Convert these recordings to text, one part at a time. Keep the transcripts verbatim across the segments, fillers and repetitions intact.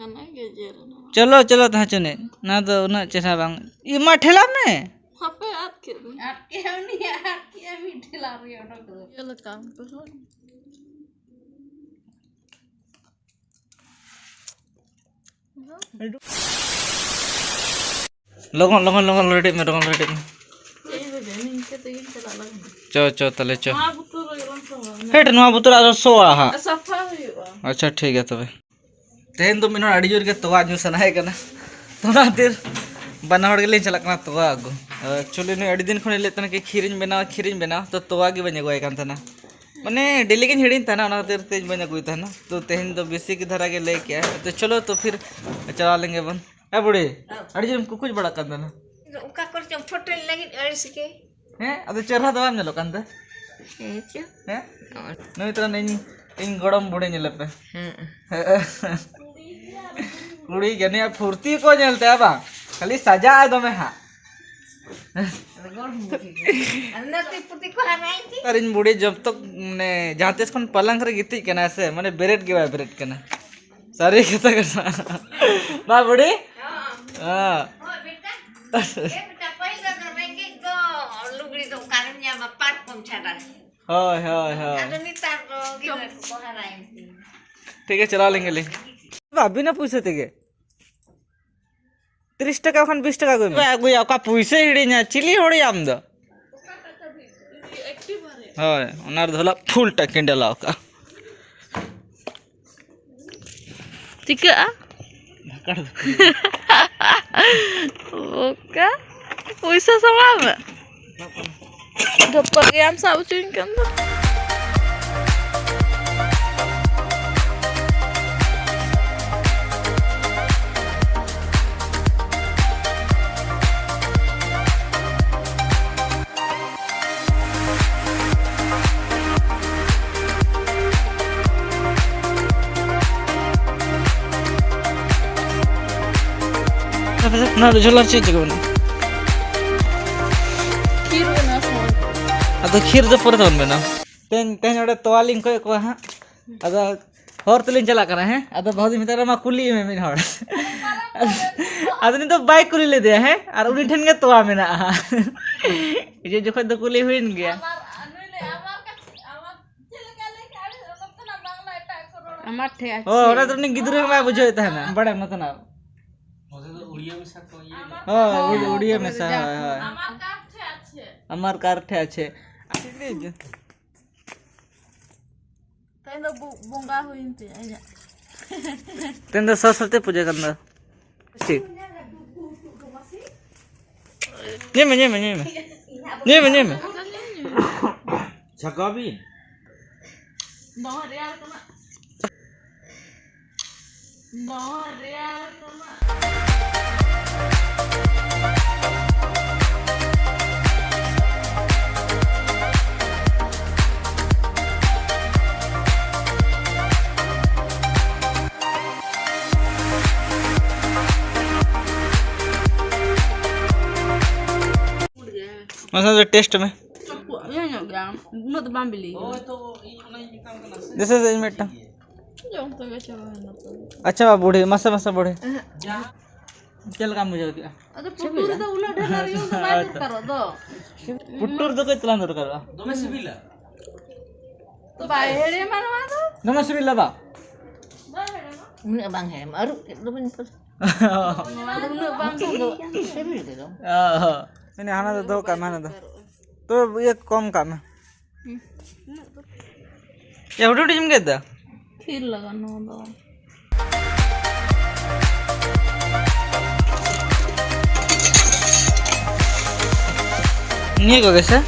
ᱚᱱᱟ ᱜᱮ ᱡᱮᱨ ᱮᱱᱟ᱾ ᱪᱚᱞᱚ, ᱪᱚᱞᱚ, ᱛᱟᱦᱮᱸ ᱪᱚ ᱱᱮ᱾ ᱚᱱᱟ ᱫᱚ ᱩᱱᱟᱹᱜ ᱪᱮᱦᱨᱟ ᱵᱟᱝ᱾ ᱤᱭᱟᱹ, ᱢᱟ ᱴᱷᱮᱞᱟᱣ ᱢᱮ᱾ ᱦᱟᱯᱮ, ᱟᱫ ᱠᱮᱫ ᱫᱚᱧ᱾ ᱟᱫ ᱠᱮᱫ ᱩᱱᱤ, ᱟᱫ ᱠᱮᱫ ᱢᱤᱫ ᱴᱷᱮᱞᱟᱣ ᱨᱮ ᱚᱰᱚᱠ ᱠᱮᱫᱟ᱾ ᱪᱮᱫ ᱞᱮᱠᱟ ᱩᱱᱠᱩ ᱦᱚᱸ? ᱞᱚᱜᱚᱱ, ᱞᱚᱜᱚᱱ, ᱞᱚᱜᱚᱱ ᱞᱮᱰᱮᱫ ᱢᱮ, ᱞᱚᱜᱚᱱ ᱞᱮᱰᱮᱫ ᱢᱮ᱾ ᱪᱮᱫ ᱤᱧ ᱞᱟᱹᱭᱟ, ᱱᱤᱝᱠᱟᱹ ᱛᱮᱜᱤᱧ ᱪᱟᱞᱟᱜ ᱞᱟᱹᱜᱤᱫ᱾ ᱪᱚ, ᱪᱚ, ᱛᱟᱦᱞᱮ ᱪᱚ᱾ ᱱᱚᱣᱟ ᱵᱚᱛᱚᱞ ᱨᱮ ᱜᱮᱵᱚᱱ ᱥᱚᱣᱟ᱾ ᱦᱮᱴ, ᱱᱚᱣᱟ ᱵᱚᱛᱚᱞ ᱟᱨᱚ ᱥᱚᱣᱟ ᱦᱟᱸᱜ᱾ ᱥᱟᱯᱷᱟ ᱦᱩᱭᱩᱜᱼᱟ᱾ ᱟᱪᱪᱷᱟ, ᱴᱷᱤᱠ ᱜᱮᱭᱟ ᱛᱚᱵᱮ᱾ ᱛᱮᱦᱮᱧ ᱫᱚ ᱢᱤᱫ ᱦᱚᱲ ᱟᱹᱰᱤ ᱡᱳᱨ ᱜᱮ ᱛᱚᱣᱟ ᱧᱩ ᱥᱟᱱᱟᱭᱮ ᱠᱟᱱᱟ, ᱛᱚ ᱚᱱᱟ ᱠᱷᱟᱹᱛᱤᱨ ᱵᱟᱱᱟ ᱦᱚᱲ ᱜᱮᱞᱤᱧ ᱪᱟᱞᱟᱜ ᱠᱟᱱᱟ ᱛᱚᱣᱟ ᱟᱹᱜᱩ᱾ ᱮᱠᱪᱩᱭᱮᱞᱤ ᱱᱩᱭ ᱟᱹᱰᱤ ᱫᱤᱱ ᱠᱷᱚᱱᱮ ᱞᱟᱹᱭᱮᱫ ᱛᱟᱦᱮᱱᱟ ᱠᱤ ᱠᱷᱤᱨᱤᱧ ᱵᱮᱱᱟᱣᱟ, ᱠᱷᱤᱨᱤᱧ ᱵᱮᱱᱟᱣᱟ, ᱛᱚ ᱛᱚᱣᱟ ᱜᱮ ᱵᱟᱹᱧ ᱟᱹᱜᱩᱣᱟᱭ ᱠᱟᱱ ᱛᱟᱦᱮᱱᱟ᱾ ᱢᱟᱱᱮ ᱰᱮᱞᱤ ᱜᱤᱧ ᱦᱤᱲᱤᱧ ᱛᱟᱦᱮᱱᱟ, ᱚᱱᱟ ᱠᱷᱟᱹᱛᱤᱨ ᱛᱮ ᱵᱟᱹᱧ ᱟᱹᱜᱩᱭ ᱛᱟᱦᱮᱱᱟ᱾ ᱛᱚ ᱛᱮᱦᱮᱧ ᱫᱚ ᱵᱮᱥᱤ ᱜᱮ ᱫᱷᱟᱨᱟ ᱜᱮ ᱞᱟᱹᱭ ᱠᱮᱜᱼᱟ, ᱛᱚ ᱪᱚᱞᱚ ᱛᱚ ᱯᱷᱤᱨ ᱪᱟᱞᱟᱣ ᱞᱮᱱ ᱜᱮ ᱵᱚᱱ᱾ ᱦᱮᱸ ᱵᱩᱲᱤ, ᱟᱹᱰᱤ ᱡᱳᱨᱮᱢ ᱠᱩᱠᱩᱡ ᱵᱟᱲᱟᱜ ᱠᱟᱱ ᱛᱟᱦᱮᱱᱟ᱾ ᱚᱠᱟ ᱠᱚᱨᱮ ᱪᱚᱝ ᱯᱷᱳᱴᱳᱧ ᱞᱟᱹᱜᱤᱫ ᱟᱹᱲᱤᱥ ᱜᱮ᱾ ᱦᱮᱸ, ᱟᱫᱚ ᱪᱮᱦᱨᱟ ᱫᱚ ᱵᱟᱢ ᱧᱮᱞᱚᱜ ᱠᱟᱱ ᱛᱮ? ᱦᱮᱸ ᱪᱚ᱾ ᱦᱮᱸ? ᱱᱩᱭ ᱛᱚᱨᱟ ᱤᱧ, ᱤᱧ ᱜᱚᱲᱚᱢ ᱵᱩᱲᱦᱤ ᱧᱮᱞᱮ ᱯᱮ᱾ ᱦᱮᱸ᱾ ᱠᱩᱲᱤ ᱡᱟᱹᱱᱤᱡ ᱯᱷᱩᱨᱛᱤ ᱠᱚ ᱧᱮᱞ ᱛᱟᱭᱟ ᱵᱟᱝ? ᱠᱷᱟᱹᱞᱤ ᱥᱟᱡᱟᱜ ᱟᱭ ᱫᱚᱢᱮ ᱦᱟᱸᱜ᱾ ᱟᱨ ᱤᱧ ᱵᱩᱲᱦᱤ ᱡᱚᱵ ᱛᱚᱠ ᱢᱟᱱᱮ ᱡᱟᱦᱟᱸ ᱛᱤᱥ ᱠᱷᱚᱱ ᱯᱟᱞᱟᱝ ᱨᱮ ᱜᱤᱛᱤᱡ ᱠᱟᱱᱟᱭ ᱥᱮ, ᱢᱟᱱᱮ ᱵᱮᱨᱮᱫ ᱜᱮ ᱵᱟᱭ ᱵᱮᱨᱮᱫ ᱠᱟᱱᱟ᱾ ᱥᱟᱹᱨᱤ ᱠᱟᱛᱷᱟ ᱠᱟᱱᱟ᱾ ᱵᱟ ᱵᱩᱲᱦᱤ? ᱦᱮᱸ᱾ ᱦᱳᱭ, ᱵᱮᱴᱟ᱾ ᱮ, ᱵᱮᱴᱟ, ᱯᱟᱹᱦᱤᱞ ᱫᱚ ᱨᱮᱸᱜᱮᱡ ᱫᱚ ᱞᱩᱜᱽᱲᱤ ᱫᱚ ᱚᱠᱟᱨᱮᱢ ᱧᱟᱢᱟ, ᱯᱟᱨᱠᱚᱢ ᱪᱷᱟᱰᱟ᱾ ᱦᱳᱭ, ᱦᱳᱭ, ᱦᱳᱭ᱾ ᱟᱫᱚ ᱱᱮᱛᱟᱨ ᱫᱚ ᱜᱤᱫᱽᱨᱟᱹ ᱠᱚᱠᱚ ᱦᱟᱨᱟᱭᱮᱱ ᱛᱤᱧᱟ᱾ ᱴᱷᱤᱠ ᱜᱮᱭᱟ, ᱪᱟᱞᱟᱣ ᱞᱮᱱ ᱜᱮᱞᱤᱧ᱾ ᱵᱟ, ᱵᱤᱱᱟᱹ ᱯᱩᱭᱥᱟᱹ ᱛᱮᱜᱮ᱾ ᱛᱤᱨᱤᱥ ᱴᱟᱠᱟ ᱠᱷᱚᱱ ᱵᱤᱥ ᱴᱟᱠᱟ ᱟᱹᱜᱩᱭ ᱢᱮ᱾ ᱚᱠᱚᱭ ᱟᱹᱜᱩᱭᱟ? ᱚᱠᱟ ᱯᱩᱭᱥᱟᱹ ᱦᱤᱲᱤᱧᱟ? ᱪᱤᱞᱤ ᱦᱚᱲ ᱭᱟᱢ ᱫᱚ? ᱦᱳᱭ, ᱚᱱᱟ ᱨᱮᱫᱚ ᱦᱚᱞᱟ ᱯᱷᱩᱞ ᱴᱟᱠᱟᱧ ᱰᱟᱞᱟᱣ ᱠᱟᱜᱼᱟ᱾ ᱪᱤᱠᱟᱹᱜᱼᱟ? ᱵᱷᱟᱠᱟᱲ ᱫᱚ᱾ ᱚᱠᱟ ᱯᱩᱭᱥᱟᱹ ᱥᱟᱢᱟᱣ ᱢᱮ᱾ ᱰᱷᱚᱯᱠᱚ ᱜᱮᱭᱟᱢ ᱥᱟᱵ ᱦᱚᱪᱚᱧ ᱠᱟᱱ ᱫᱚ᱾ ᱚᱱᱟ ᱫᱚ ᱡᱷᱚᱞᱟ ᱪᱮᱫ ᱪᱤᱠᱟᱹ ᱢᱮᱱᱟᱜᱼᱟ? ᱠᱷᱤᱨ ᱵᱮᱱᱟᱣ ᱥᱚᱢᱚᱭ᱾ ᱟᱫᱚ ᱠᱷᱤᱨ ᱫᱚ ᱯᱚᱨᱮ ᱛᱮᱵᱚᱱ ᱵᱮᱱᱟᱣᱟ᱾ ᱛᱮᱦᱮᱧ, ᱛᱮᱦᱮᱧ ᱚᱸᱰᱮ ᱛᱚᱣᱟ ᱞᱤᱧ ᱠᱚᱭᱮᱫ ᱠᱚᱣᱟ ᱦᱟᱸᱜ᱾ ᱟᱫᱚ ᱦᱚᱨ ᱛᱮᱞᱤᱧ ᱪᱟᱞᱟᱜ ᱠᱟᱱᱟ, ᱦᱮᱸ? ᱟᱫᱚ ᱵᱟᱹᱦᱩ ᱫᱚᱧ ᱢᱮᱛᱟᱭ ᱠᱟᱱᱟ, "ᱢᱟ ᱠᱩᱞᱤᱭᱮ ᱢᱮ ᱢᱤᱫ ᱦᱚᱲ᱾" ᱟᱫᱚ ᱩᱱᱤ ᱫᱚ ᱵᱟᱭ ᱠᱩᱞᱤ ᱞᱮᱫᱮᱭᱟ, ᱦᱮᱸ? ᱟᱨ ᱩᱱᱤ ᱴᱷᱮᱱ ᱜᱮ ᱛᱚᱣᱟ ᱢᱮᱱᱟᱜᱼᱟ᱾ ᱦᱤᱡᱩᱜ ᱡᱚᱠᱷᱚᱡ ᱫᱚ ᱠᱩᱞᱤ ᱦᱩᱭᱮᱱ ᱜᱮᱭᱟ᱾ ᱟᱢᱟᱨ ᱴᱷᱮᱡ ᱚ, ᱟᱪᱪᱷᱟ᱾ ᱚᱱᱟ ᱫᱚ ᱩᱱᱤ ᱜᱤᱫᱽᱨᱟᱹ ᱦᱚᱸ ᱵᱟᱭ ᱵᱩᱡᱷᱟᱹᱣᱮᱫ ᱛᱟᱦᱮᱱᱟ, ᱵᱟᱲᱟᱭᱟᱢ ᱱᱚᱛᱮᱱᱟᱜ᱾ ᱦᱳᱭ, ᱩᱲᱤᱭᱟ ᱢᱮᱥᱟ, ᱦᱳᱭ, ᱦᱳᱭ᱾ ᱟᱢᱟᱨ ᱠᱟᱨ ᱴᱷᱮᱡ ᱟᱪᱷᱮ᱾ ᱛᱮᱦᱮᱧ ᱫᱚ ᱵᱚ-, ᱵᱚᱸᱜᱟ ᱦᱩᱭᱮᱱ ᱛᱤᱧᱟ ᱤᱧᱟᱹᱜ᱾ ᱛᱮᱦᱮᱧ ᱫᱚ ᱥᱚᱨᱚᱥᱚᱛᱤ ᱯᱩᱡᱟᱹ ᱠᱟᱱ ᱫᱚ᱾ ᱴᱷᱤᱠ᱾ ᱧᱮᱞ ᱢᱮ, ᱧᱮᱞ ᱢᱮ, ᱧᱮᱞ ᱢᱮ᱾ ᱧᱮᱞ ᱢᱮ, ᱧᱮᱞ ᱢᱮ᱾ ᱪᱷᱟᱠᱟᱣ ᱵᱤᱱ᱾ ᱫᱚᱦᱚ ᱨᱮᱭᱟᱲ ᱠᱟᱱᱟ᱾ ᱫᱚᱦᱚ ᱨᱮᱭᱟᱲ ᱠᱟᱱᱟ᱾ ᱢᱟᱥᱮ ᱴᱮᱥᱴ ᱢᱮ᱾ ᱤᱭᱟᱹ ᱧᱚᱜ ᱜᱮᱭᱟ, ᱩᱱᱟᱹᱜ ᱫᱚ ᱵᱟᱝ ᱵᱤᱞᱤ ᱠᱟᱱᱟ᱾ ᱫᱤᱥᱟᱹ ᱥᱮ ᱤᱧ ᱢᱤᱫᱴᱟᱝ᱾ ᱡᱚᱢ ᱛᱮᱜᱮ ᱪᱟᱵᱟᱭᱮᱱᱟ ᱛᱚ᱾ ᱟᱪᱪᱷᱟ ᱵᱟ ᱵᱩᱰᱷᱤ, ᱢᱟᱥᱮ ᱢᱟᱥᱮ ᱵᱩᱰᱷᱤ᱾ ᱮᱦᱮᱸᱜ᱾ ᱪᱮᱫ ᱞᱮᱠᱟᱢ ᱵᱩᱡᱷᱟᱹᱣ ᱠᱮᱜᱼᱟ? ᱟᱫᱚ ᱯᱩᱴᱩᱨ ᱨᱮᱫᱚ ᱩᱱᱟᱹᱜ ᱰᱷᱮᱨ ᱟᱨ ᱧᱩ ᱫᱚ ᱵᱟᱭ ᱫᱚᱨᱠᱟᱨᱚᱜ ᱫᱚ᱾ ᱯᱩᱴᱩᱨ ᱫᱚ ᱠᱟᱹᱡ ᱛᱟᱞᱟᱝ ᱫᱚᱨᱠᱟᱨᱚᱜᱼᱟ᱾ ᱫᱚᱢᱮ ᱥᱤᱵᱤᱞᱟ᱾ ᱛᱚ ᱵᱟᱭ ᱦᱮᱲᱮᱢᱟ ᱱᱚᱣᱟ ᱫᱚ᱾ ᱫᱚᱢᱮ ᱥᱤᱵᱤᱞᱟ ᱵᱟ? ᱵᱟᱭ ᱦᱮᱲᱮᱢᱟ᱾ ᱩᱱᱟᱹᱜ ᱵᱟᱝ ᱦᱮᱲᱮᱢᱟ, ᱟᱹᱨᱩᱵ ᱠᱮᱫ ᱫᱚᱵᱤᱱ ᱯᱟᱥᱮ᱾ ᱱᱚᱣᱟ ᱫᱚ ᱩᱱᱟᱹᱜ ᱵᱟᱝ ᱥᱤᱵᱤᱞᱟ᱾ ᱥᱤᱵᱤᱞ ᱜᱮ ᱫᱚ᱾ ᱚ᱾ ᱢᱟᱱᱮ ᱦᱟᱱᱟ ᱫᱚ ᱫᱚᱦᱚ ᱠᱟᱜ ᱢᱮ, ᱦᱟᱱᱟ ᱫᱚ᱾ ᱛᱚ ᱤᱭᱟᱹ ᱠᱚᱢ ᱠᱟᱜ ᱢᱮ᱾ ᱦᱩᱸ᱾ ᱭᱟ, ᱦᱩᱰᱤᱧ ᱦᱩᱰᱤᱧ ᱮᱢ ᱜᱮᱫ ᱫᱟ? ᱛᱷᱤᱨ ᱞᱟᱜᱟ ᱱᱚᱣᱟ ᱫᱚ᱾ ᱱᱤᱭᱟᱹ ᱠᱚᱜᱮ ᱥᱮ?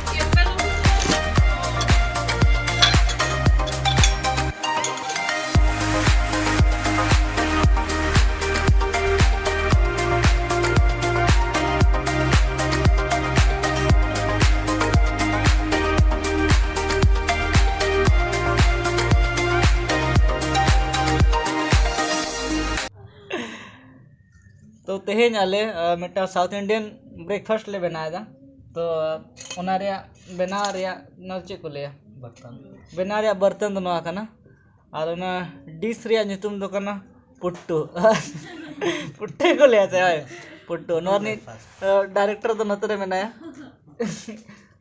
ᱛᱚ ᱛᱮᱦᱮᱧ ᱟᱞᱮ, ᱟ, ᱢᱤᱫᱴᱟᱝ South Indian breakfast ᱞᱮ ᱵᱮᱱᱟᱣ ᱮᱫᱟ᱾ ᱛᱚ ᱚᱱᱟ ᱨᱮᱭᱟᱜ ᱵᱮᱱᱟᱣ ᱨᱮᱭᱟᱜ ᱱᱚᱣᱟ ᱪᱮᱫ ᱠᱚ ᱞᱟᱹᱭᱟ? ᱵᱮᱱᱟᱣ ᱨᱮᱭᱟᱜ ᱵᱟᱨᱛᱟᱱ ᱫᱚ ᱱᱚᱣᱟ ᱠᱟᱱᱟ᱾ ᱟᱨ ᱚᱱᱟ ᱰᱤᱥ ᱨᱮᱭᱟᱜ ᱧᱩᱛᱩᱢ ᱫᱚ ᱠᱟᱱᱟ ᱯᱩᱴᱴᱩ᱾ ᱯᱩᱴᱴᱩ ᱠᱚ ᱞᱟᱹᱭᱟ ᱥᱮ? ᱦᱳᱭ, ᱯᱩᱴᱴᱩ᱾ ᱱᱚᱣᱟ ᱨᱤᱱᱤᱡ ᱰᱟᱭᱨᱮᱠᱴᱚᱨ ᱫᱚ ᱱᱚᱛᱮ ᱨᱮ ᱢᱮᱱᱟᱭᱟ,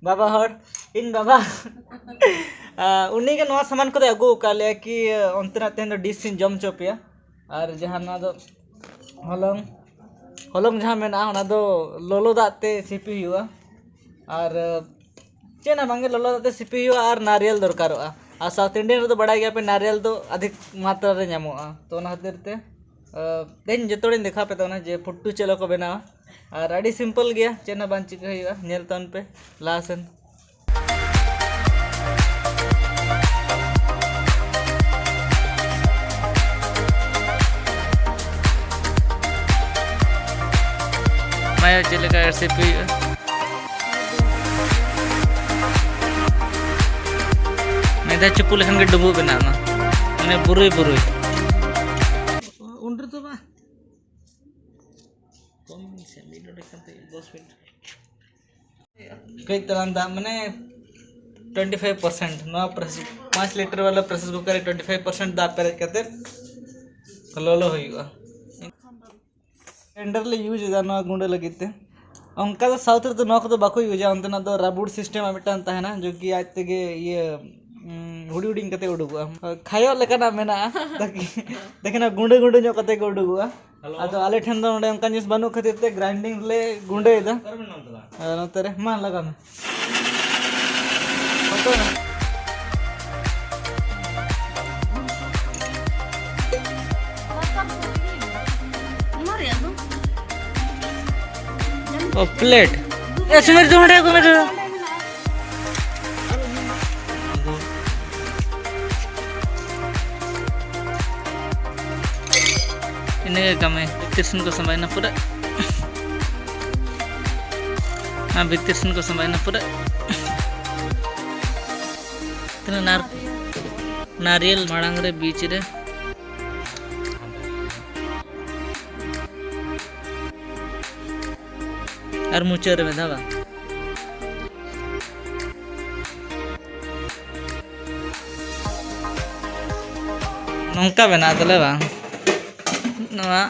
ᱵᱟᱵᱟ ᱦᱚᱲ, ᱤᱧ ᱵᱟᱵᱟ᱾ ᱩᱱᱤ ᱜᱮ ᱱᱚᱣᱟ ᱥᱟᱢᱟᱱ ᱠᱚᱫᱚᱭ ᱟᱹᱜᱩ ᱟᱠᱟᱫ ᱞᱮᱭᱟ ᱠᱤ ᱚᱱᱛᱮᱱᱟᱜ ᱛᱮᱦᱮᱧ ᱫᱚ ᱰᱤᱥ ᱤᱧ ᱡᱚᱢ ᱦᱚᱪᱚ ᱯᱮᱭᱟ᱾ ᱟᱨ ᱡᱟᱦᱟᱸ ᱱᱚᱣᱟ ᱫᱚ ᱦᱚᱞᱚᱝ, ᱦᱚᱞᱚᱝ ᱡᱟᱦᱟᱸ ᱢᱮᱱᱟᱜᱼᱟ, ᱚᱱᱟ ᱫᱚ ᱞᱚᱞᱚ ᱫᱟᱜ ᱛᱮ ᱥᱤᱯᱤ ᱦᱩᱭᱩᱜᱼᱟ᱾ ᱟᱨ ᱪᱮᱫ ᱦᱚᱸ ᱵᱟᱝᱜᱮ, ᱞᱚᱞᱚ ᱫᱟᱜ ᱛᱮ ᱥᱤᱯᱤ ᱦᱩᱭᱩᱜᱼᱟ ᱟᱨ ᱱᱟᱨᱤᱭᱮᱞ ᱫᱚᱨᱠᱟᱨᱚᱜᱼᱟ᱾ ᱟᱨ ᱥᱟᱣᱩᱛᱷ ᱤᱱᱰᱤᱭᱟᱱ ᱨᱮᱫᱚ ᱵᱟᱲᱟᱭ ᱜᱮᱭᱟᱯᱮ, ᱱᱟᱨᱤᱭᱮᱞ ᱫᱚ ᱟᱫᱷᱤᱠ ᱢᱟᱛᱨᱟ ᱨᱮ ᱧᱟᱢᱚᱜᱼᱟ᱾ ᱛᱚ, ᱚᱱᱟ ᱠᱷᱟᱹᱛᱤᱨ ᱛᱮ ᱛᱮᱦᱮᱧ ᱡᱚᱛᱚ ᱦᱚᱲᱤᱧ ᱫᱮᱠᱷᱟᱣ ᱯᱮ ᱛᱟᱵᱚᱱᱟ ᱡᱮ ᱯᱩᱴᱴᱩ ᱪᱮᱫ ᱞᱮᱠᱟ ᱠᱚ ᱵᱮᱱᱟᱣᱟ᱾ ᱟᱨ ᱟᱹᱰᱤ ᱥᱤᱢᱯᱚᱞ ᱜᱮᱭᱟ, ᱪᱮᱫ ᱦᱚᱸ ᱵᱟᱝ ᱪᱤᱠᱟᱹ ᱦᱩᱭᱩᱜᱼᱟ᱾ ᱧᱮᱞ ᱛᱟᱵᱚᱱ ᱯᱮ ᱞᱟᱦᱟ ᱥᱮᱱ᱾ ᱢᱟᱭᱟ ᱪᱮᱫ ᱞᱮᱠᱟ ᱨᱮᱥᱤᱯᱤ ᱦᱩᱭᱩᱜᱼᱟ? ᱢᱤᱫ ᱫᱷᱟᱣ ᱪᱩᱯᱩ ᱞᱮᱠᱷᱟᱱ ᱜᱮ ᱰᱩᱸᱵᱩᱜ ᱵᱮᱱᱟᱜ ᱢᱟ, ᱢᱟᱱᱮ ᱵᱩᱨᱩᱭ ᱵᱩᱨᱩᱭ᱾ ᱩᱱ ᱨᱮᱫᱚ ᱵᱟᱝ᱾ ᱠᱚᱢ ᱥᱮ ᱢᱤᱫ ᱰᱚᱸᱰᱮᱠ ᱠᱟᱛᱮ ᱫᱚᱥ ᱢᱤᱱᱤᱴ᱾ ᱠᱟᱹᱡ ᱛᱟᱞᱟᱝ ᱫᱟᱜ, ᱢᱟᱱᱮ ᱴᱩᱭᱮᱱᱴᱤ ᱯᱷᱟᱭᱤᱵᱷ ᱯᱟᱨᱥᱮᱱᱴ᱾ ᱱᱚᱣᱟ ᱯᱨᱮᱥ, ᱯᱟᱸᱪ ᱞᱤᱴᱟᱨ ᱵᱟᱞᱟ ᱯᱨᱮᱥᱟᱨ ᱠᱩᱠᱟᱨ ᱨᱮ ᱴᱩᱭᱮᱱᱴᱤ ᱯᱷᱟᱭᱤᱵᱷ ᱯᱟᱨᱥᱮᱱᱴ ᱫᱟᱜ ᱯᱮᱨᱮᱡ ᱠᱟᱛᱮ ᱞᱚᱞᱚ ᱦᱩᱭᱩᱜᱼᱟ᱾ ᱜᱨᱟᱭᱤᱱᱰᱟᱨ ᱞᱮ ᱤᱭᱩᱡᱽ ᱮᱫᱟ ᱱᱚᱣᱟ ᱜᱩᱸᱰᱟᱹ ᱞᱟᱹᱜᱤᱫ ᱛᱮ᱾ ᱚᱱᱠᱟ ᱫᱚ ᱥᱟᱣᱩᱛᱷ ᱨᱮᱫᱚ ᱱᱚᱣᱟ ᱠᱚᱫᱚ ᱵᱟᱠᱚ ᱤᱭᱩᱡᱟ, ᱚᱱᱛᱮᱱᱟᱜ ᱫᱚ ᱨᱟᱵᱩᱰ ᱥᱤᱥᱴᱮᱢ ᱢᱤᱫᱴᱟᱝ ᱛᱟᱦᱮᱱᱟ, ᱡᱚ ᱠᱤ ᱟᱡ ᱛᱮᱜᱮ ᱤᱭᱟᱹ, ᱩᱸ, ᱦᱩᱰᱤᱧ ᱦᱩᱰᱤᱧ ᱠᱟᱛᱮ ᱩᱰᱩᱠᱚᱜᱼᱟ᱾ ᱠᱷᱟᱭᱚᱜ ᱞᱮᱠᱟᱱᱟᱜ ᱢᱮᱱᱟᱜᱼᱟ, ᱛᱟᱠᱤ, ᱛᱟᱠᱤ ᱱᱚᱣᱟ ᱜᱩᱸᱰᱟᱹ ᱜᱩᱸᱰᱟᱹ ᱧᱚᱜ ᱠᱟᱛᱮ ᱜᱮ ᱩᱰᱩᱠᱚᱜᱼᱟ᱾ ᱟᱫᱚ ᱟᱞᱮ ᱴᱷᱮᱱ ᱫᱚ ᱱᱚᱰᱮ ᱚᱱᱠᱟ ᱡᱤᱱᱤᱥ ᱵᱟᱹᱱᱩᱜ ᱠᱷᱟᱹᱛᱤᱨ ᱛᱮ ᱜᱨᱟᱭᱤᱱᱰᱤᱝ ᱞᱮ ᱜᱩᱸᱰᱟᱹᱭᱮᱫᱟ᱾ ᱟᱫᱚ ᱱᱚᱛᱮ ᱨᱮ ᱢᱟ ᱞᱟᱜᱟᱣ ᱢᱮ᱾ ᱚᱠᱚᱭ? ᱚ, ᱯᱞᱮᱴ᱾ ᱮ, ᱥᱩᱢᱤᱨ, ᱛᱩᱢᱤᱨ, ᱛᱩᱢᱤᱨ᱾ ᱤᱱᱟᱹᱜᱮ ᱠᱟᱹᱢᱤ᱾ ᱵᱷᱤᱛᱤᱨ ᱥᱮᱱ ᱠᱚ ᱥᱟᱢᱵᱟᱭᱮᱱᱟ ᱯᱩᱨᱟᱹ᱾ ᱟᱨ ᱵᱷᱤᱛᱤᱨ ᱥᱮᱱ ᱠᱚ ᱥᱟᱢᱵᱟᱭᱮᱱᱟ ᱯᱩᱨᱟᱹ᱾ ᱛᱤᱱᱟᱹᱜ ᱱᱟᱨ-, ᱱᱟᱨᱤᱭᱮᱞ ᱢᱟᱲᱟᱝ ᱨᱮ ᱵᱤᱪ ᱨᱮ᱾ ᱟᱨ ᱢᱩᱪᱟᱹᱫ ᱨᱮ ᱢᱤᱫ ᱫᱷᱟᱣ ᱵᱟᱝ᱾ ᱱᱚᱝᱠᱟ ᱵᱮᱱᱟᱣ ᱫᱟᱞᱮ ᱵᱟᱝ? ᱱᱚᱣᱟ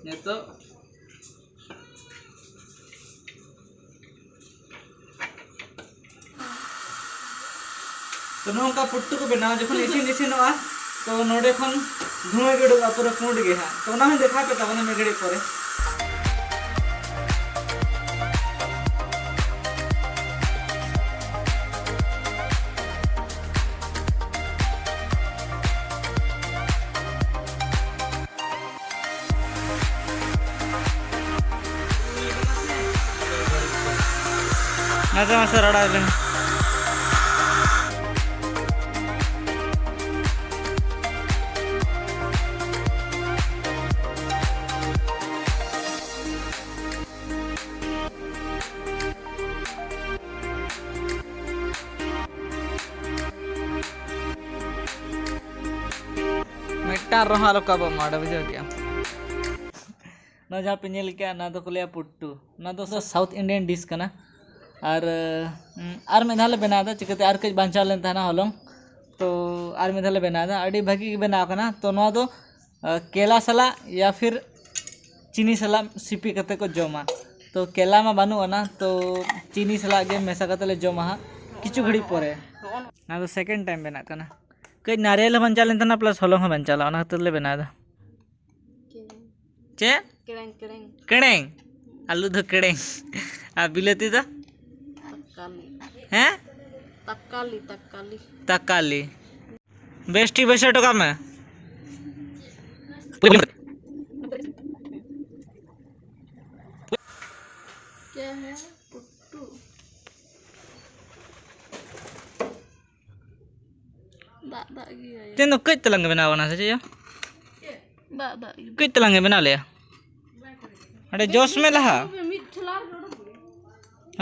ᱱᱤᱛᱚᱜ ᱛᱚ ᱱᱚᱝᱠᱟ ᱯᱩᱴᱴᱩ ᱠᱚ ᱵᱮᱱᱟᱣᱟ, ᱡᱚᱠᱷᱚᱱ ᱤᱥᱤᱱ ᱤᱥᱤᱱᱚᱜᱼᱟ, ᱛᱚ ᱱᱚᱰᱮ ᱠᱷᱚᱱ ᱫᱷᱩᱸᱣᱟᱹ ᱜᱮ ᱩᱰᱩᱠᱚᱜᱼᱟ, ᱯᱩᱨᱟᱹ ᱯᱩᱸᱰ ᱜᱮ ᱦᱟᱸᱜ᱾ ᱛᱚ ᱚᱱᱟ ᱦᱚᱸᱧ ᱫᱮᱠᱷᱟᱣ ᱯᱮ ᱛᱟᱵᱚᱱᱟ ᱢᱤᱫ ᱜᱷᱟᱹᱲᱤᱡ ᱯᱚᱨᱮ᱾ ᱢᱟᱥᱮ ᱢᱟᱥᱮ ᱨᱚᱲ ᱟᱞᱮ ᱢᱮ᱾ ᱢᱤᱫᱴᱟᱝ ᱨᱮᱦᱚᱸ ᱟᱞᱚ ᱠᱚ ᱟᱵᱚᱜ ᱢᱟ ᱚᱸᱰᱮ, ᱵᱩᱡᱷᱟᱹᱣ ᱠᱮᱜᱼᱟᱢ? ᱱᱚᱣᱟ ᱡᱟᱦᱟᱸ ᱯᱮ ᱧᱮᱞ ᱠᱮᱜᱼᱟ, ᱱᱚᱣᱟ ᱫᱚᱠᱚ ᱞᱟᱹᱭᱟ ᱯᱩᱴᱴᱩ᱾ ᱱᱚᱣᱟ ᱫᱚ South Indian dish ᱠᱟᱱᱟ᱾ ᱟᱨ, ᱩᱸ, ᱟᱨ ᱢᱤᱫ ᱫᱷᱟᱣ ᱞᱮ ᱵᱮᱱᱟᱣ ᱮᱫᱟ, ᱪᱤᱠᱟᱹᱛᱮ ᱟᱨ ᱠᱟᱹᱡ ᱵᱟᱧᱪᱟᱣ ᱞᱮᱱ ᱛᱟᱦᱮᱱᱟ ᱦᱚᱞᱚᱝ, ᱛᱚ ᱟᱨ ᱢᱤᱫ ᱫᱷᱟᱣ ᱞᱮ ᱵᱮᱱᱟᱣ ᱮᱫᱟ᱾ ᱟᱹᱰᱤ ᱵᱷᱟᱹᱜᱤ ᱜᱮ ᱵᱮᱱᱟᱣ ᱠᱟᱱᱟ᱾ ᱛᱚ ᱱᱚᱣᱟ ᱫᱚ, ᱟ, ᱠᱮᱞᱟ ᱥᱟᱞᱟᱜ ᱭᱟ ᱯᱷᱤᱨ ᱪᱤᱱᱤ ᱥᱟᱞᱟᱜ ᱥᱤᱯᱤ ᱠᱟᱛᱮ ᱠᱚ ᱡᱚᱢᱟ᱾ ᱛᱚ ᱠᱮᱞᱟ ᱢᱟ ᱵᱟᱹᱱᱩᱜ ᱟᱱᱟ, ᱛᱚ ᱪᱤᱱᱤ ᱥᱟᱞᱟᱜ ᱜᱮ ᱢᱮᱥᱟ ᱠᱟᱛᱮ ᱞᱮ ᱡᱚᱢᱟ ᱦᱟᱸᱜ ᱠᱤᱪᱷᱩ ᱜᱷᱟᱹᱲᱤᱡ ᱯᱚᱨᱮ᱾ ᱚᱱᱟ ᱫᱚ second time ᱵᱮᱱᱟᱜ ᱠᱟᱱᱟ᱾ ᱠᱟᱹᱡ ᱱᱟᱨᱤᱭᱮᱞ ᱦᱚᱸ ᱵᱟᱧᱪᱟᱣ ᱞᱮᱱ ᱛᱟᱦᱮᱱᱟ, plus ᱦᱚᱞᱚᱝ ᱦᱚᱸ ᱵᱟᱧᱪᱟᱣ ᱞᱮᱱᱟ, ᱚᱱᱟ ᱠᱷᱟᱹᱛᱤᱨ ᱞᱮ ᱵᱮᱱᱟᱣ ᱮᱫᱟ᱾ ᱪᱮᱫ? ᱠᱮᱲᱮᱝ, ᱠᱮᱲᱮᱝ᱾ ᱠᱮᱲᱮᱝ? ᱟᱹᱞᱩ ᱫᱚ ᱠᱮᱲᱮᱝ᱾ ᱟᱨ ᱵᱤᱞᱟᱹᱛᱤ ᱫᱚ? ᱛᱟᱠᱟᱞᱤ᱾ ᱦᱮᱸ? ᱛᱟᱠᱟᱞᱤ, ᱛᱟᱠᱟᱞᱤ᱾ ᱛᱟᱠᱟᱞᱤ᱾ ᱵᱮᱥ ᱴᱷᱤᱠ ᱵᱟᱹᱭᱥᱟᱹᱣ ᱦᱚᱴᱚ ᱠᱟᱜ ᱢᱮ᱾ क्या है? पुट्टू। ᱫᱟᱜ ᱫᱟᱜ ᱜᱮᱭᱟ᱾ ᱛᱮᱦᱮᱧ ᱫᱚ ᱠᱟᱹᱡ ᱛᱟᱞᱟᱝ ᱜᱮ ᱵᱮᱱᱟᱣ ᱠᱟᱱᱟ ᱥᱮ ᱪᱮᱫ ᱭᱟ? ᱫᱟᱜ ᱫᱟᱜ ᱜᱮ᱾ ᱠᱟᱹᱡ ᱛᱟᱞᱟᱝ ᱜᱮ ᱵᱮᱱᱟᱣ ᱞᱮᱭᱟ᱾ ᱟᱹᱰᱤ ᱡᱚᱥ ᱢᱮ ᱞᱟᱦᱟ᱾ ᱢᱤᱫ ᱴᱷᱮᱞᱟ ᱨᱮ ᱩᱰᱩᱠ ᱜᱮ᱾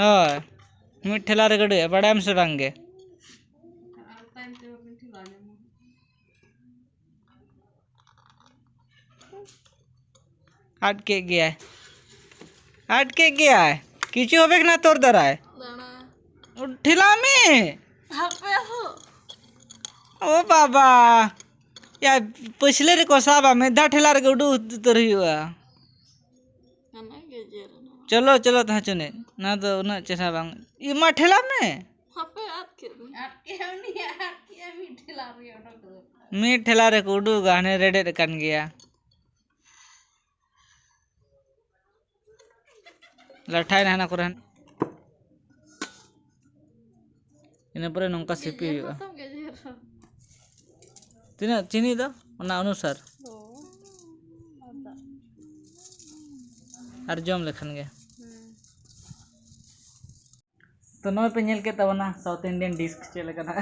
ᱦᱳᱭ, ᱢᱤᱫ ᱴᱷᱮᱞᱟ ᱨᱮ ᱜᱟᱹᱰᱤ, ᱵᱟᱲᱟᱭᱟᱢ ᱥᱮ ᱵᱟᱝ ᱜᱮ? ᱟᱫ ᱠᱮᱫ ᱜᱮᱭᱟᱭ, ᱟᱫ ᱠᱮᱫ ᱜᱮᱭᱟᱭ᱾ ᱠᱤᱪᱷᱩ ᱦᱚᱵᱮ ᱠᱟᱱᱟ ᱛᱳᱨ ᱫᱟᱨᱟᱭ᱾ ᱫᱟᱬᱟ᱾ ᱴᱷᱮᱞᱟᱣ ᱢᱮ᱾ ᱦᱟᱯᱮ ᱦᱳ᱾ ᱚ ᱵᱟᱵᱟ, ᱭᱟ, ᱯᱟᱹᱪᱷᱞᱟᱹ ᱨᱮᱠᱚ ᱥᱟᱵᱟ, ᱢᱤᱫ ᱫᱷᱟᱣ ᱴᱷᱮᱞᱟ ᱨᱮᱜᱮ ᱩᱰᱩᱠ ᱩᱛᱟᱹᱨ ᱦᱩᱭᱩᱜᱼᱟ᱾ ᱦᱟᱱᱟ ᱜᱮ ᱡᱮᱨ ᱱᱚᱣᱟ᱾ ᱪᱚᱞᱚ, ᱪᱚᱞᱚ, ᱛᱟᱦᱮᱸ ᱦᱚᱪᱚ ᱱᱤᱡ᱾ ᱚᱱᱟ ᱫᱚ ᱩᱱᱟᱹᱜ ᱪᱮᱦᱨᱟ ᱵᱟᱝ᱾ ᱤᱭᱟᱹ ᱢᱟ, ᱴᱷᱮᱞᱟ ᱢᱮ᱾ ᱦᱟᱯᱮ, ᱟᱫ ᱠᱮᱫ ᱢᱮ᱾ ᱟᱫ ᱠᱮᱫ ᱩᱱᱤ, ᱟᱫ ᱠᱮᱫ ᱢᱤᱫ ᱴᱷᱮᱞᱟ ᱨᱮ ᱩᱰᱩᱠ ᱠᱟᱫᱟ᱾ ᱢᱤᱫ ᱴᱷᱮᱞᱟ ᱨᱮᱠᱚ ᱩᱰᱩᱠᱟ, ᱦᱟᱱᱮ ᱨᱮᱰᱮᱫ ᱟᱠᱟᱱ ᱜᱮᱭᱟ᱾ ᱞᱟᱴᱷᱟᱭᱮᱱᱟ ᱦᱟᱱᱟ ᱠᱚᱨᱮ᱾ ᱤᱱᱟᱹ ᱯᱚᱨᱮ ᱱᱚᱝᱠᱟ ᱥᱤᱯᱤ ᱦᱩᱭᱩᱜᱼᱟ᱾ ᱛᱤᱱᱟᱹᱜ ᱪᱤᱱᱤ ᱫᱚ ᱚᱱᱟ ᱚᱱᱩᱥᱟᱨ᱾ ᱟᱨ ᱡᱚᱢ ᱞᱮᱠᱷᱟᱱ ᱜᱮ᱾ ᱛᱚ ᱱᱚᱜᱼᱚᱭ ᱯᱮ ᱧᱮᱞ ᱠᱮᱫ ᱛᱟᱵᱚᱱᱟ South Indian dish ᱪᱮᱫ ᱞᱮᱠᱟ ᱱᱟᱜ᱾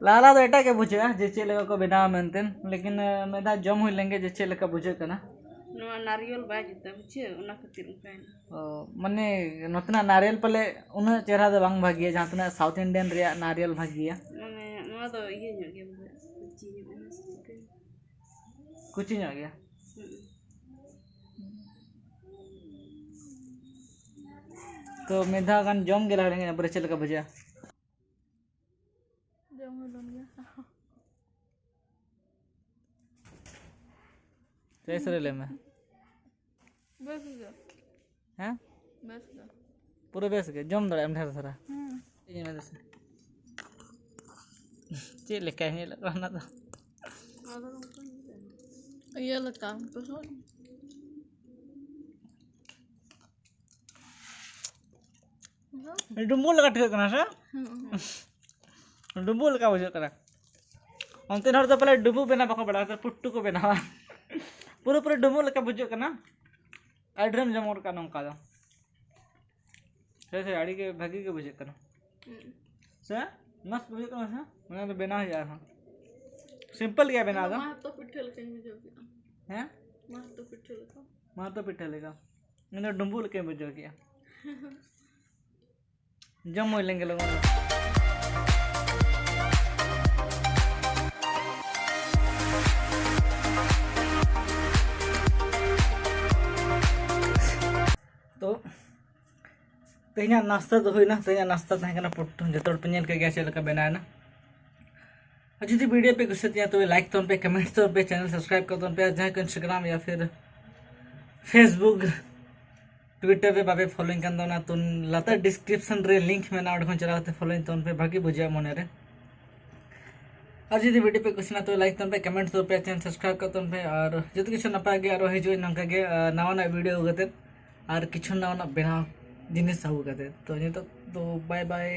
ᱞᱟᱦᱟ ᱞᱟᱦᱟ ᱫᱚ ᱮᱴᱟᱜ ᱜᱮ ᱵᱩᱡᱷᱟᱹᱜᱼᱟ ᱡᱮ ᱪᱮᱫ ᱞᱮᱠᱟ ᱠᱚ ᱵᱮᱱᱟᱣᱟ ᱢᱮᱱᱛᱮ, ᱞᱮᱠᱤᱱ, ᱟᱸ, ᱢᱤᱫ ᱫᱷᱟᱣ ᱡᱚᱢ ᱦᱩᱭ ᱞᱮᱱ ᱜᱮ ᱡᱮ ᱪᱮᱫ ᱞᱮᱠᱟ ᱵᱩᱡᱷᱟᱹᱜ ᱠᱟᱱᱟ᱾ ᱱᱚᱣᱟ ᱱᱟᱨᱤᱭᱚᱞ ᱵᱟᱭ ᱡᱩᱛᱟ, ᱵᱩᱡᱷᱟᱹᱣ, ᱚᱱᱟ ᱠᱷᱟᱹᱛᱤᱨ ᱚᱱᱠᱟᱭᱮᱱᱟ᱾ ᱚ, ᱢᱟᱱᱮ ᱱᱚᱛᱮᱱᱟᱜ ᱱᱟᱨᱤᱭᱚᱞ ᱯᱟᱞᱮ ᱩᱱᱟᱹᱜ ᱪᱮᱦᱨᱟ ᱫᱚ ᱵᱟᱝ ᱵᱷᱟᱹᱜᱤᱭᱟ, ᱡᱟᱦᱟᱸ ᱛᱤᱱᱟᱹᱜ South Indian ᱨᱮᱭᱟᱜ ᱱᱟᱨᱤᱭᱚᱞ ᱵᱷᱟᱹᱜᱤᱭᱟ᱾ ᱢᱟᱱᱮ ᱱᱚᱣᱟ ᱫᱚ ᱤᱭᱟᱹ ᱧᱚᱜ ᱜᱮᱭᱟ, ᱵᱚᱞᱮ ᱠᱩᱪᱤ ᱧᱚᱜ ᱜᱮᱭᱟ᱾ ᱠᱩᱪᱤ ᱧᱚᱜ ᱜᱮᱭᱟ᱾ ᱦᱩᱸ᱾ ᱛᱚ ᱢᱤᱫ ᱫᱷᱟᱣ ᱜᱟᱱ ᱡᱚᱢ ᱜᱮ ᱞᱟᱦᱟ ᱞᱮᱱᱜᱮ, ᱯᱚᱨᱮ ᱪᱮᱫ ᱞᱮᱠᱟ ᱵᱩᱡᱷᱟᱹᱜᱼᱟ? ᱡᱚᱢ ᱦᱩᱭ ᱞᱮᱱ ᱜᱮᱭᱟ᱾ ᱵᱮᱥ ᱨᱮ ᱞᱟᱹᱭ ᱢᱮ᱾ ᱵᱮᱥ ᱜᱮ᱾ ᱦᱮᱸ? ᱵᱮᱥ ᱜᱮ᱾ ᱯᱩᱨᱟᱹ ᱵᱮᱥ ᱜᱮ? ᱡᱚᱢ ᱫᱟᱲᱮᱭᱟᱜ ᱟᱢ ᱰᱷᱮᱨ ᱫᱷᱟᱨᱟ? ᱦᱩᱸ᱾ ᱤᱧ ᱢᱮᱱ ᱫᱟᱹᱧ᱾ ᱪᱮᱫ ᱞᱮᱠᱟᱭ ᱧᱮᱞᱚᱜ ᱠᱟᱱᱟ ᱚᱱᱟ ᱫᱚ? ᱤᱭᱟᱹ ᱞᱮᱠᱟ, ᱛᱚ ᱥᱩᱫ᱾ ᱰᱩᱸᱵᱩᱜ ᱞᱮᱠᱟ ᱴᱷᱤᱠᱟᱹᱜ ᱠᱟᱱᱟ ᱥᱮ? ᱦᱩᱸ, ᱦᱩᱸ᱾ ᱰᱩᱸᱵᱩᱜ ᱞᱮᱠᱟ ᱵᱩᱡᱷᱟᱹᱜ ᱠᱟᱱᱟ᱾ ᱚᱱᱛᱮᱱ ᱦᱚᱲ ᱫᱚ ᱯᱟᱞᱮ ᱰᱩᱸᱵᱩᱜ ᱵᱮᱱᱟᱣ ᱵᱟᱠᱚ ᱵᱟᱲᱟᱭᱟ, ᱯᱩᱴᱴᱩ ᱠᱚ ᱵᱮᱱᱟᱣᱟ᱾ ᱯᱩᱨᱟᱹ ᱯᱩᱨᱤ ᱰᱩᱸᱵᱩᱜ ᱞᱮᱠᱟ ᱵᱩᱡᱷᱟᱹᱜ ᱠᱟᱱᱟ᱾ ᱟᱹᱰᱤ ᱰᱷᱮᱨ ᱡᱚᱢ ᱜᱚᱫ ᱠᱟᱜᱼᱟ ᱱᱚᱝᱠᱟ ᱫᱚ᱾ ᱦᱮᱸ ᱥᱮ, ᱟᱹᱰᱤ ᱜᱮ ᱵᱷᱟᱹᱜᱤ ᱜᱮ ᱵᱩᱡᱷᱟᱹᱜ ᱠᱟᱱᱟ᱾ ᱦᱩᱸ᱾ ᱥᱮ ᱢᱚᱡᱽ ᱵᱩᱡᱷᱟᱹᱜ ᱠᱟᱱᱟ ᱥᱮ? ᱚᱱᱟ ᱫᱚ ᱵᱮᱱᱟᱣ ᱦᱩᱭᱩᱜᱼᱟ ᱟᱨᱦᱚᱸ᱾ ᱥᱤᱢᱯᱮᱞ ᱜᱮᱭᱟ ᱵᱮᱱᱟᱣ ᱫᱚ᱾ ᱢᱟᱦᱛᱚ ᱯᱤᱴᱷᱟᱹ ᱞᱮᱠᱟᱧ ᱵᱩᱡᱷᱟᱹᱣ ᱠᱮᱫᱟ᱾ ᱦᱮᱸ? ᱢᱟᱦᱛᱚ ᱯᱤᱴᱷᱟᱹ ᱞᱮᱠᱟ᱾ ᱢᱟᱦᱛᱚ ᱯᱤᱴᱷᱟᱹ ᱞᱮᱠᱟ᱾ ᱤᱧ ᱫᱚ ᱰᱩᱸᱵᱩᱜ ᱞᱮᱠᱟᱧ ᱵᱩᱡᱷᱟᱹᱣ ᱠᱮᱫᱼᱟ᱾ ᱡᱚᱢ ᱦᱩᱭ ᱞᱮᱱ ᱜᱮ ᱞᱚᱜᱚᱱ ᱞᱚᱜᱚᱱ᱾ ᱛᱚ, ᱛᱮᱦᱮᱧᱟᱜ ᱱᱟᱥᱛᱟ ᱫᱚ ᱦᱩᱭᱱᱟ᱾ ᱛᱮᱦᱮᱧᱟᱜ ᱱᱟᱥᱛᱟ ᱛᱟᱦᱮᱸ ᱠᱟᱱᱟ ᱯᱩᱴ-, ᱡᱚᱛᱚ ᱦᱚᱲ ᱯᱮ ᱧᱮᱞ ᱠᱮᱫ ᱜᱮᱭᱟ ᱪᱮᱫ ᱞᱮᱠᱟ ᱵᱮᱱᱟᱣ ᱮᱱᱟ᱾ ᱟᱨ ᱡᱩᱫᱤ ᱵᱷᱤᱰᱤᱭᱳ ᱯᱮ ᱠᱩᱥᱤᱭᱟᱜ ᱛᱤᱧᱟ, ᱛᱚᱵᱮ ᱞᱟᱭᱤᱠ ᱛᱟᱵᱚᱱ ᱯᱮ, ᱠᱚᱢᱮᱱᱴ ᱛᱟᱵᱚᱱ ᱯᱮ, ᱪᱮᱱᱮᱞ ᱥᱟᱵᱥᱠᱨᱟᱭᱤᱵ ᱠᱚ ᱛᱟᱵᱚᱱ ᱯᱮ, ᱟᱨ ᱡᱟᱦᱟᱸᱭ ᱠᱚ ᱤᱱᱥᱴᱟᱜᱨᱟᱢ ᱭᱟ ᱯᱷᱤᱨ ᱯᱷᱮᱥᱵᱩᱠ, ᱴᱩᱭᱤᱴᱟᱨ ᱨᱮ ᱵᱟᱯᱮ ᱯᱷᱚᱞᱳᱭᱤᱧ ᱠᱟᱱ ᱫᱚ, ᱚᱱᱟ ᱛᱩᱱ ᱞᱟᱛᱟᱨ ᱰᱤᱥᱠᱨᱤᱯᱥᱚᱱ ᱨᱮ ᱞᱤᱝᱠ ᱢᱮᱱᱟᱜᱼᱟ, ᱚᱸᱰᱮ ᱠᱷᱚᱱ ᱪᱟᱞᱟᱣ ᱠᱟᱛᱮ ᱯᱷᱚᱞᱳᱭᱤᱧ ᱛᱟᱵᱚᱱ ᱯᱮ, ᱵᱷᱟᱜᱮ ᱵᱩᱡᱷᱟᱹᱜᱼᱟ ᱢᱚᱱᱮ ᱨᱮ᱾ ᱟᱨ ᱡᱩᱫᱤ ᱵᱷᱤᱰᱤᱭᱳ ᱯᱮ ᱠᱩᱥᱤᱭᱟᱜᱼᱟ, ᱛᱚᱵᱮ ᱞᱟᱭᱤᱠ ᱛᱟᱵᱚᱱ ᱯᱮ, ᱠᱚᱢᱮᱱᱴ ᱛᱟᱵᱚᱱ ᱯᱮ, ᱪᱮᱱᱮᱞ ᱥᱟᱵᱥᱠᱨᱟᱭᱤᱵ ᱠᱟᱜ ᱛᱟᱵᱚᱱ ᱯᱮ, ᱟᱨ ᱡᱚᱛᱚ ᱠᱤᱪᱷᱩ ᱱᱟᱯᱟᱭ ᱜᱮ ᱟᱨᱚ ᱦᱤᱡᱩᱜᱼᱟ ᱱᱚᱝᱠᱟ ᱜᱮ, ᱟᱨ ᱱᱟᱣᱟᱱᱟᱜ ᱵᱷᱤᱰᱤᱭᱳ ᱟᱹᱜᱩ ᱠᱟᱛᱮ, ᱟᱨ ᱠᱤᱪᱷᱩ ᱱᱟᱣᱟᱱᱟᱜ ᱵᱮᱱᱟᱣ ᱡᱤᱱᱤᱥ ᱟᱹᱜᱩ ᱠᱟᱛᱮ᱾ ᱛᱚ ᱱᱤᱛᱚᱜ ᱫᱚ ᱵᱟᱭ ᱵᱟᱭ᱾